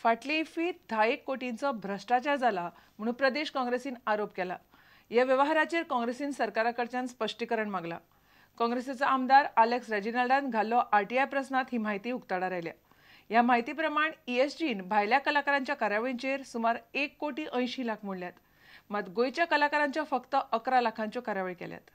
फाटले इफ्फीत 10 कोटींचो भ्रष्टाचार जाला म्हणून प्रदेश काँग्रेसीन आरोप केला. ह्या व्यवहाराचेर काँग्रेसीन सरकारा कडच्यान स्पश्टीकरण मागला. काँग्रेसीचो आमदार आलेक्स रेजिनाल्डान घाल्लो आरटीआय प्रस्नात ही म्हायती उक्ताडार आयल्या. ह्या म्हायती प्रमाण ईएसजीन भायल्या कलाकारांच्या कार्यावळींचेर सुमार 1,80,00,000 मोडल्यात, मात गोंयच्या कलाकारांच्या फक्त 11 लाखांच्यो कार्यावळी केल्यात.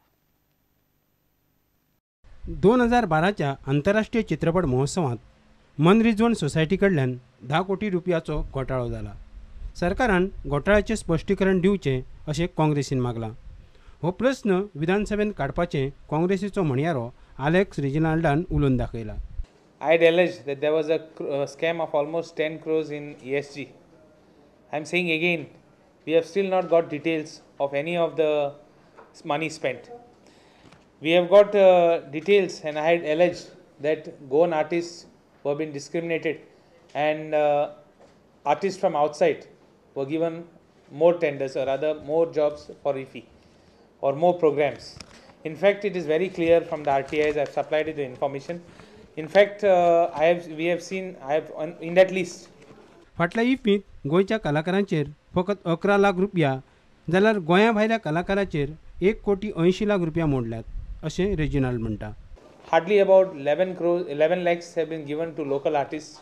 2012च्या आंतरराष्ट्रीय चित्रपट महोत्सवांत मनरिजवण सोसायटी कडल्यान 10 कोटी रुपयाचो घोटाळो जाला. सरकारान घोटाळ्याचें स्पश्टीकरण दिवचें अशें काँग्रेसीन मागलां. हो प्रस्न विधानसभेन काडपाचें काँग्रेसीचो म्हणयारो आलेक्स रेजिनाल्डान उलोवन दाखयला. I had alleged that there was a scam of almost 10 crores in ESG. I am saying again, we have still not got details of any of the money spent. We have got details, and I had alleged that Goan artists were being discriminated and artists from outside were given more tenders or rather more jobs for IFFI or more programs. In fact, it is very clear from the RTIs. I have supplied you the information. In fact, we have seen, I have on, in that list. फाटल्या इफ्फींत गोंयच्या कलाकारांचेर फकत 11 लाख रुपया जाल्यार गोंया भायल्या कलाकारांचेर 1,80,00,000 रुपया मोडल्यात अशें Reginald म्हणटा. Hardly about 11 crores, 11 lakhs have been given to local artists,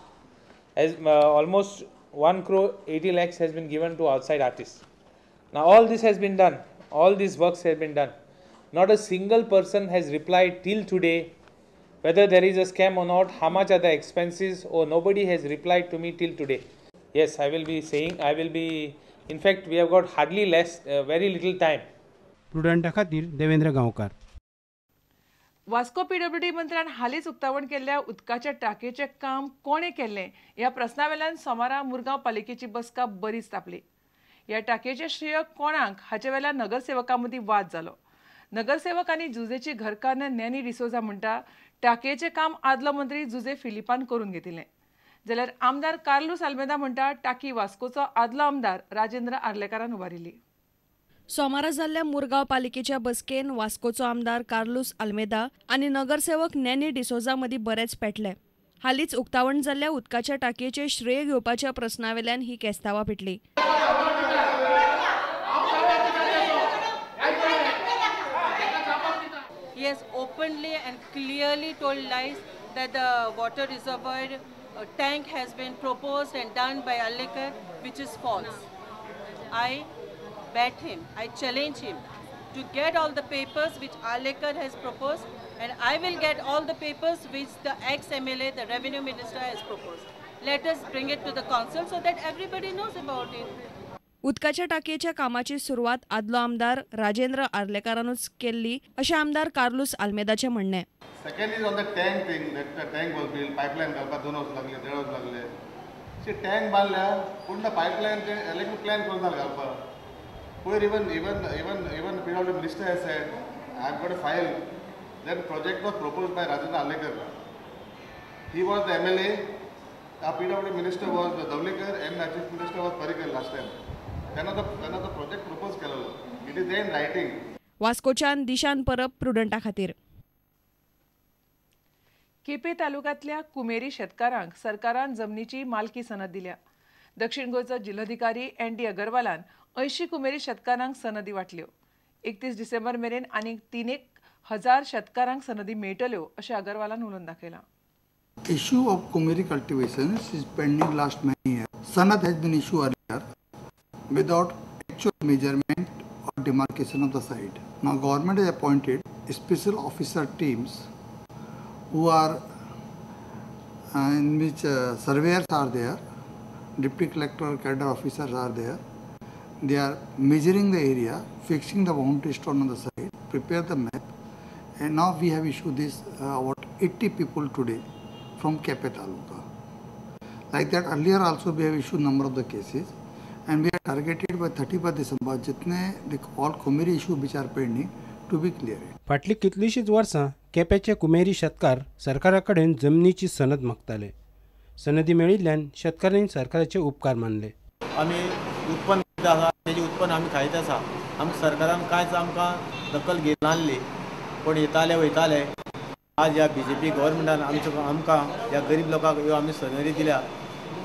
as almost 1,80 crore has been given to outside artists. Now all this has been done, all these works have been done. Not a single person has replied till today whether there is a scam or not, how much are the expenses, or nobody has replied to me till today. Yes, I will be saying, I will be, in fact we have got hardly less, very little time. प्रुडंटा खातीर देवेंद्र गांवकार. Vasco PWD मंत्र्यान हालींच उक्तावण केल्ल्या उदकाच्या टांकयेचें काम कोणें केल्लें ह्या प्रस्नावेल्यान सोमारा मुरगांव पालिकेची बसका बरीच तापली. ह्या टांकयेचें श्रेय कोणाक हाचे वेल्यान नगरसेवकां मदीं वाद जालो. नगरसेवक आनी जुजेची घरकान्न नॅनी डिसोजा म्हणटा टांकयेचें काम आदलो मंत्री जुजे फिलिपान करून घेतिल्लें, जाल्यार आमदार कार्लूस आल्मेदा म्हणटा टाकी वास्कोचो आदलो आमदार राजेंद्र आर्लेकारान उबारिल्ली. सोमारा जाल्ल्या मुरगांव पालिकेच्या बसकेन वास्कोचो आमदार कार्लूस आल्मेदा आनी नगरसेवक नॅनी डिसोजा मदीं बरेच पेटले. हालींच उक्तावण जाल्ल्या उदकाच्या टांकयेचें श्रेय घेवपाच्या प्रस्नावेल्यान ही केस्तांवां पेटली. He has openly and clearly told lies that the water reservoir tank has been proposed and done by Arlekar, which is false. I bet him, I challenge him to get all the papers which Arlekar has proposed, and I will get all the papers which the ex-MLA, the revenue minister, has proposed. Let us bring it to the council so that everybody knows about it. उदकाच्या टांकयेच्या कामाची सुरवात आदलो आमदार राजेंद्र आर्लेकारानूच केल्ली अशें आमदार कार्लूस आल्मेदाचें म्हणणें. Second is on the tank thing, that the tank was built, pipeline घालपाक 2 वर्स लागले, 1.5 वर्स लागले. सी टँक बांदल्या पूण पायपलायन ते इलेक्ट्रीक प्लॅन करून जालें घालपाक. पयर even even even even PW minister has said, I have got a file that project was proposed by Rajendra Arlekar. He was the MLA, our PW minister was Dhavalikar and our chief minister was Parrikar last time. तेन्ना तो project propose केलेलो. It is there in writing. वास्कोच्यान दिशान परब, प्रुडंटा खातीर. केपें तालुक्यांतल्या कुमेरी शेतकारांक सरकारान जमनीची मालकी सनद दिल्या. दक्षिण गोंयचो जिल्होधिकारी एन डी अगरवालान 80 कुमेरी शेतकारांक सनदी वांटल्यो. 31 डिसेंबर मेरेन आनीक 3,000 शेतकारांक सनदी मेळटल्यो अशें अगरवालान उलोवन दाखयलां. Issue of Kumeri cultivation is pending last many years. Sanad has been issued earlier without actual measurement or demarcation of the site. Now government has appointed special officer teams who are in which surveyors are there, deputy collector, cadre officers are there. They are measuring the area, fixing the boundary stone on the site, prepare the map, and now we have issued this about 80 people today from Kepe Taluka. Like that earlier also we have issued number of the cases, and we are targeted by 31 December जितने all Kumeri issue which are pending to be cleared. फाटली कितलीशीच वर्सां केपेचे कुमेरी शेतकार सरकारा कडेन जमनीची सनद मागताले. सनदी मेळिल्ल्यान शेतकारांनी सरकाराचे उपकार मानले. आमी उत्पन्न आसा तेजें उत्पन्न आमी खायत आसा. आमकां सरकारान कांयच आमकां दखल घेनासली, पूण येताले वयताले. आज ह्या बीजेपी गव्हर्मेंटान आमकां ह्या गरीब लोकांक ह्यो आमी सनदी दिल्या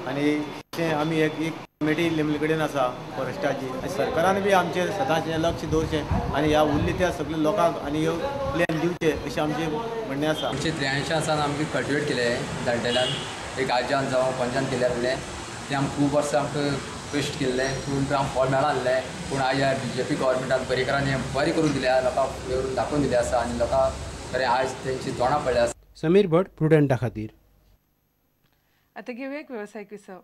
आनी अशें आमी एक कमिटी नेमले कडेन आसा फॉरेस्टाची. आनी सरकारान बी आमचेर सदांच हें लक्ष दवरचें आनी ह्या उरले त्या सगल्या लोकांक आनी ह्यो प्लॅन दिवचे अशें आमचें म्हणणें आसा. आमचे 83 सावन आमकां कल्टिवेट केलें जाणटेल्यान, एक आज्यान जावं पंजान केलें आसलें तें आमकां खूब वर्सां आमकां कश्ट केल्लें, पूण तें आमकां फळ मेळनासलें. पूण आयज ह्या बीजेपी गव्हर्मेंटान पर्रीकरान हें बरें करून दिलें, लोकांक फुडें दाखोवन दिलें आसा आनी लोकांक बरें आयज तेंची तोंडां पडल्या आसा. समीर भट, प्रुडंटा खातीर. आतां घेवया एक वेवसायीक विसव.